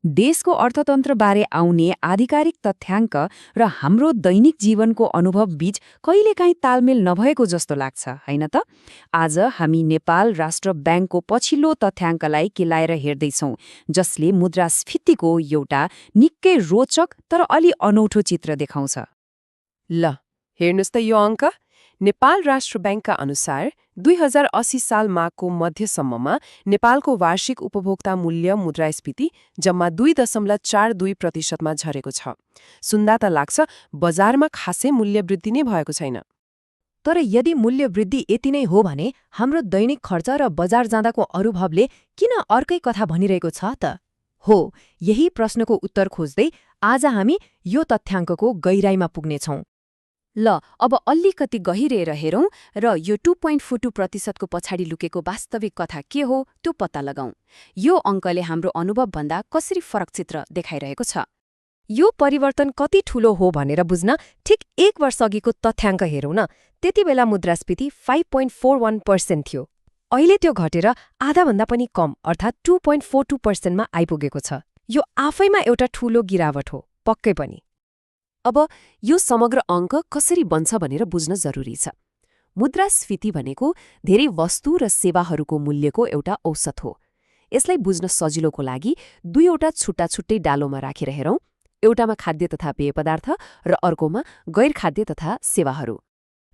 देशको अर्थतन्त्रबारे आउने आधिकारिक तथ्याङ्क र हाम्रो दैनिक जीवनको अनुभव बीच कहिलेकाहीँ तालमेल नभएको जस्तो लाग्छ, हैन त? आज हामी नेपाल राष्ट्र ब्याङ्कको पछिल्लो तथ्याङ्कलाई केलाएर हेर्दैछौँ, जसले मुद्रास्फीतिको एउटा निकै रोचक तर अलि अनौठो चित्र देखाउँछ। ल हेर्नुस् त यो अङ्क नेपाल राष्ट्र ब्याङ्कका अनुसार 2080 साल माघको मध्यसम्ममा नेपालको वार्षिक उपभोक्ता मूल्य मुद्रास्फीति जम्मा 2.42% झरेको छ। सुन्दा त लाग्छ बजारमा खासै मूल्य वृद्धि नै भएको छैन। तर यदि मूल्य वृद्धि यति नै हो भने हाम्रो दैनिक खर्च र बजार जाँदाको अनुभवले किन अर्कै कथा भनिरहेको छ त? हो, यही प्रश्नको उत्तर खोज्दै आज हामी यो तथ्याङ्कको गहिराईमा पुग्नेछौँ। ल अब अलिकति गहिरेर हेरौँ र यो 2.42% पछाडि लुकेको वास्तविक कथा के हो त्यो पत्ता लगाउँ। यो अङ्कले हाम्रो अनुभवभन्दा कसरी फरक चित्र देखाइरहेको छ? यो परिवर्तन कति ठूलो हो भनेर बुझ्न ठिक 1 वर्ष अघिको तथ्याङ्क हेरौँ न। त्यति बेला मुद्रास्फीति 5.41% थियो। अहिले त्यो घटेर आधाभन्दा पनि कम अर्थात् 2.42% मा आइपुगेको छ। यो आफैमा एउटा ठूलो गिरावट हो, पक्कै पनि। अब यो समग्र अङ्क कसरी बन्छ भनेर बुझ्न जरुरी छ। मुद्रास्फीति भनेको धेरै वस्तु र सेवाहरूको मूल्यको एउटा औसत हो। यसलाई बुझ्न सजिलोको लागि दुईवटा छुट्टा-छुट्टै डालोमा राखेर हेरौँ। एउटामा खाद्य तथा पेय पदार्थ र अर्कोमा गैर खाद्य तथा सेवाहरू।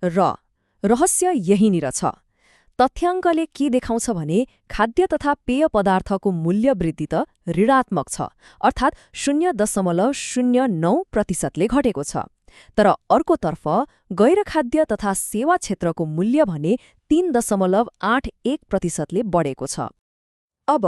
रहस्य यहीँनिर छ। तथ्याङ्कले के देखाउँछ भने खाद्य तथा पेय पदार्थको मूल्य वृद्धि त ऋणात्मक छ, अर्थात् 0.09% घटेको छ। तर अर्कोतर्फ गैर खाद्य तथा सेवा क्षेत्रको मूल्य भने 3.81% बढेको छ। अब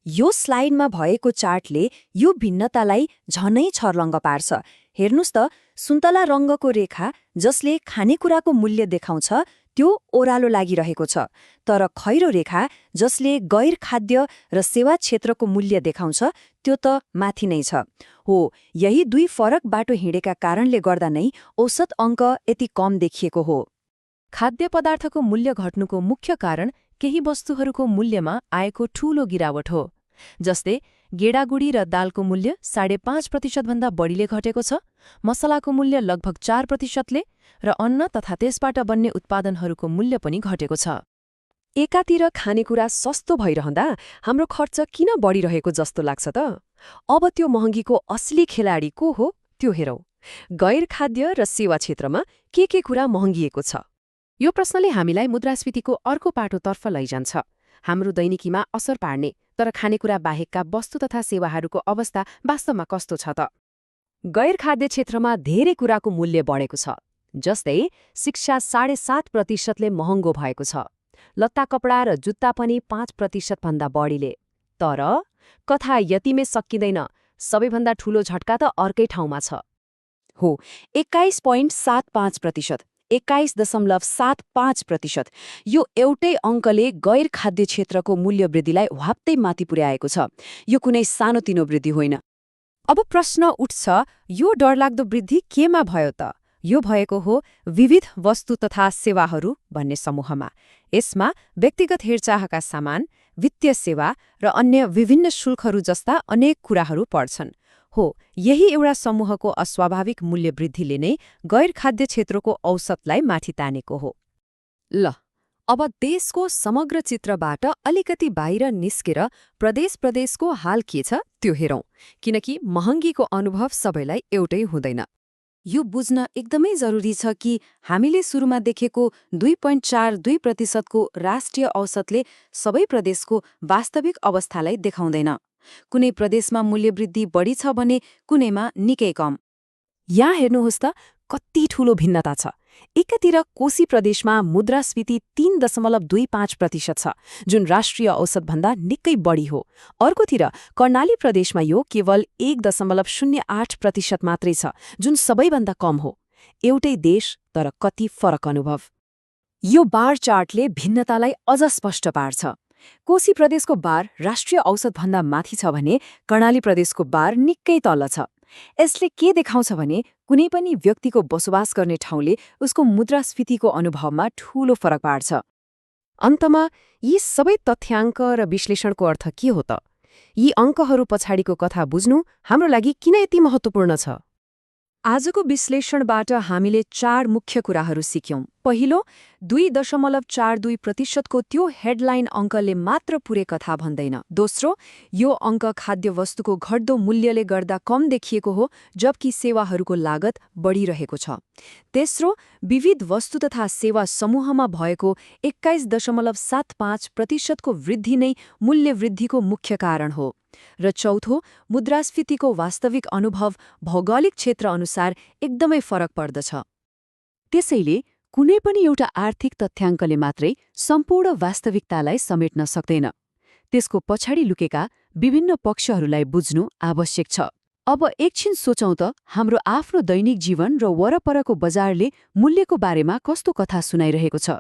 यो स्लाइडमा भएको चार्टले यो भिन्नतालाई झनै छर्लङ्ग पार्छ। हेर्नुस् त, सुन्तला रङ्गको रेखा जसले खानेकुराको मूल्य देखाउँछ त्यो ओह्रालो लागिरहेको छ, तर खैरो रेखा जसले गैर खाद्य र सेवा क्षेत्रको मूल्य देखाउँछ त्यो त माथि नै छ। हो, यही दुई फरक बाटो हिँडेका कारणले गर्दा नै औसत अङ्क यति कम देखिएको हो। खाद्य पदार्थको मूल्य घट्नुको मुख्य कारण केही वस्तुहरूको मूल्यमा आएको ठूलो गिरावट हो। जस्तै गेडागुडी र दालको मूल्य 5.5% भन्दा बढीले घटेको छ, मसलाको मूल्य लगभग 4%ले र अन्न तथा त्यसबाट बन्ने उत्पादनहरूको मूल्य पनि घटेको छ। एकातिर खानेकुरा सस्तो भइरहँदा हाम्रो खर्च किन बढिरहेको जस्तो लाग्छ त? अब त्यो महँगीको असली खेलाडी को हो त्यो हेरौँ। गैर खाद्य र सेवा क्षेत्रमा के कुरा महँगिएको छ? यो प्रश्नले हामीलाई मुद्रास्फीतिको अर्को पाटोतर्फ लैजान्छ। हाम्रो दैनिकीमा असर पार्ने तर खानेकुरा बाहेकका वस्तु तथा सेवाहरूको अवस्था वास्तवमा कस्तो छ त? गैर खाद्य क्षेत्रमा धेरै कुराको मूल्य बढेको छ। जस्तै शिक्षा 7.5%ले महँगो भएको छ, लत्ता कपडा र जुत्ता पनि 5% भन्दा बढीले। तर कथा यतिमै सकिँदैन, सबैभन्दा ठूलो झट्का त अर्कै ठाउँमा छ। हो, 21.75%, 21.75%। यो एउटै अङ्कले गैर खाद्य क्षेत्रको मूल्य वृद्धिलाई ह्वाप्तै माथि पुर्याएको छ। यो कुनै सानोतिनो वृद्धि होइन। अब प्रश्न उठ्छ, यो डरलाग्दो वृद्धि केमा भयो त? यो भएको हो विविध वस्तु तथा सेवाहरू भन्ने समूहमा। यसमा व्यक्तिगत हेरचाहका सामान, वित्तीय सेवा र अन्य विभिन्न शुल्कहरू जस्ता अनेक कुराहरू पर्छन्। हो, यही एउटा समूहको अस्वाभाविक मूल्य वृद्धिले नै गैर खाद्य क्षेत्रको औसतलाई माथि तानेको हो। ल अब देशको समग्र चित्रबाट अलिकति बाहिर निस्केर प्रदेशको हाल के छ त्यो हेरौँ, किनकि महँगीको अनुभव सबैलाई एउटै हुँदैन। यो बुझ्न एकदमै जरुरी छ कि हामीले सुरुमा देखेको 2.42% को राष्ट्रिय औसतले सबै प्रदेशको वास्तविक अवस्थालाई देखाउँदैन। कुनै प्रदेशमा मूल्यवृद्धि बढी छ भने कुनैमा निकै कम। यहाँ हेर्नुहोस् त, कति ठूलो भिन्नता छ। एकातिर कोशी प्रदेशमा मुद्रास्फीति 3.25% छ, जुन राष्ट्रिय औसतभन्दा निकै बढी हो। अर्कोतिर कर्णाली प्रदेशमा यो केवल 1.08% मात्रै छ, जुन सबैभन्दा कम हो। एउटै देश तर कति फरक अनुभव। यो बार चार्टले भिन्नतालाई अझ स्पष्ट पार्छ। कोशी प्रदेशको बार राष्ट्रिय औसतभन्दा माथि छ भने कर्णाली प्रदेशको बार निकै तल छ। यसले के देखाउँछ भने कुनै पनि व्यक्तिको बसोबास गर्ने ठाउँले उसको मुद्रास्फीतिको अनुभवमा ठूलो फरक पार्छ। अन्तमा यी सबै तथ्याङ्क र विश्लेषणको अर्थ के हो त? यी अङ्कहरू पछाडिको कथा बुझ्नु हाम्रो लागि किन यति महत्त्वपूर्ण छ? आजको विश्लेषणबाट हामीले 4 मुख्य कुराहरू सिक्यौं। पहिलो, 2.42% त्यो हेडलाइन अङ्कले मात्र पूरै कथा भन्दैन। दोस्रो, यो अङ्क खाद्य वस्तुको घट्दो मूल्यले गर्दा कम देखिएको हो, जबकि सेवाहरूको लागत बढिरहेको छ। तेस्रो, विविध वस्तु तथा सेवा समूहमा भएको 21.75% को वृद्धि नै मूल्य वृद्धिको मुख्य कारण हो। र चौथो, मुद्रास्फीतिको वास्तविक अनुभव भौगोलिक क्षेत्र अनुसार एकदमै फरक पर्दछ। त्यसैले कुनै पनि एउटा आर्थिक तथ्याङ्कले मात्रै सम्पूर्ण वास्तविकतालाई समेट्न सक्दैन। त्यसको पछाडि लुकेका विभिन्न पक्षहरूलाई बुझ्नु आवश्यक छ। अब एकछिन सोचौं त हाम्रो आफ्नो दैनिक जीवन र वरपरको बजारले मूल्यको बारेमा कस्तो कथा सुनाइरहेको छ।